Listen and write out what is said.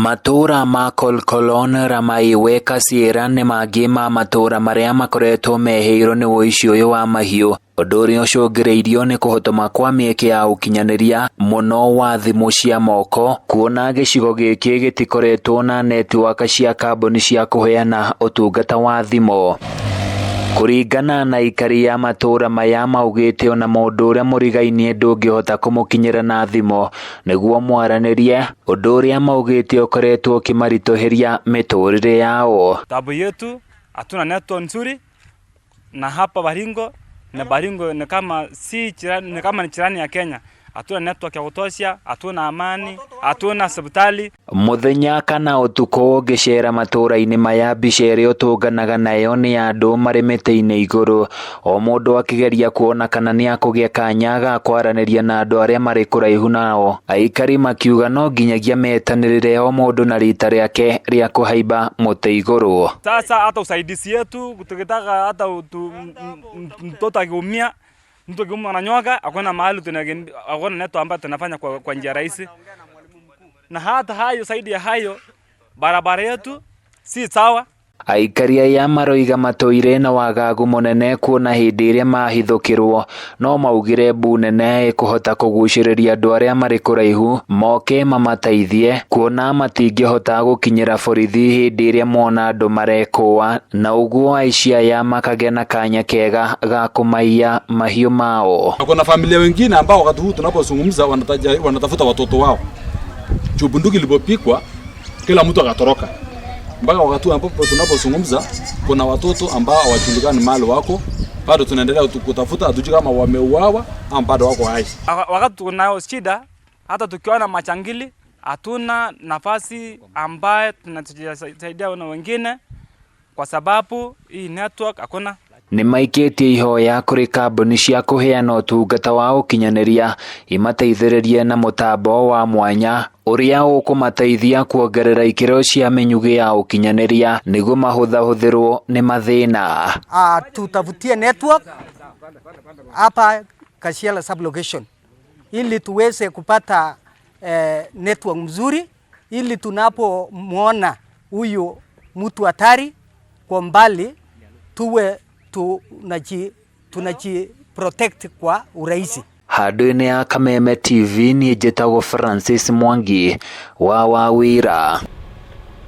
Matũũra ma Kolkolon, Ramaiwe, Kasiera nĩ mangĩ ma matũũra marĩa makoretwo mehĩirwo nĩ ũici ũyũ wa mahiũ, ũndũ ũrĩa ũcũngĩrĩirio nĩ kũhotoma kwa mĩeke ya ũkinyanĩria mũno wa thimũ cia moko, kuona gĩcigo gĩkĩ gĩtikoretwo na netiwaka cia kambuni cia kũheana ũtungata wa thimũ. Kũringana na aikari a matũũra maya maugĩte ona mũndũ ũrĩa mũrigainie ndũngĩhota kũmũkinyĩra na thimũ nĩguo mwaranĩrie, ũndũ ũrĩa maugĩte ũkoretwo ũkĩmaritũhĩria mĩtũrĩre yao. Tabu yetu hatuna network nzuri, na hapa Baringo na Baringo ni kama si jirani, ni kama ni jirani ya Kenya. Hatuna network ya kutosha, hatuna amani, hatuna hospitali. Mũthenya kana ũtukũ ũngĩcera matũũra-inĩ maya mbica ĩrĩa ũtũnganaga nayo nĩ andũ marĩ mĩtĩ-inĩ igũrũ, o mũndũ akĩgeria kuona kana nĩ akũgĩa kanya ga kwaranĩria na andũ arĩa marĩ kũraihu nao. Aikari makiuga no nginyagia metanĩrĩre o mũndũ na rita rĩake rĩa kũhaimba mũtĩ igũrũ. Sasa hata usaidizi yetu tukitaka hata mtoto akiumia, mtu akiumwa na nyoka, hakuna mahali tunakimbia, hakuna network ambayo tunafanya kwa njia rahisi. Na hata hayo, zaidi ya hayo, barabara yetu si sawa. Aikari aya maroiga matũire na wagagu mũnene kuona hĩndĩ ĩrĩa mahithũkĩrwo no maugire mbu nene ĩkũhota kũgucĩrĩria andũ arĩa marĩ kũraihu moke mamateithie kuona matingĩhota gũkinyĩra borithi hĩndĩ ĩrĩa mona andũ marekũa na ũguo aici aya makagĩa na kanya kega ga kũmaiya mahiũ mao. Kuna familia wengine ambao wakati huu tunapozungumza wanatafuta watoto wao. Juu bunduki ilipopigwa kila mtu akatoroka. Mpaka wakati ambapo tunapozungumza kuna watoto ambao hawajulikani mahali wako, bado tunaendelea kutafuta, hatujui kama wameuawa ama bado wako hai. Wakati tunao shida, hata tukiona machangili hatuna nafasi ambayo tunasaidia na wengine kwa sababu hii network hakuna. Nĩ maikĩtie ihoya kũrĩ kambuni cia kũheana ũtungata wa ũkinyanĩria imateithĩrĩrie na mũtambo wa mwanya ũrĩa ũkũmateithia kuongerera ikĩro cia mĩnyugĩ ya ũkinyanĩria nĩguo mahũthahũthĩrwo nĩ mathĩna. Tutafutie network hapa Kashiela sublocation ili tuweze kupata network mzuri, ili tunapomuona huyu mtu hatari kwa mbali tuwe tunaji protect kwa urahisi. Handũ-inĩ ya Kameme TV niĩ njĩtagwo Francis Mwangi wa Wawira.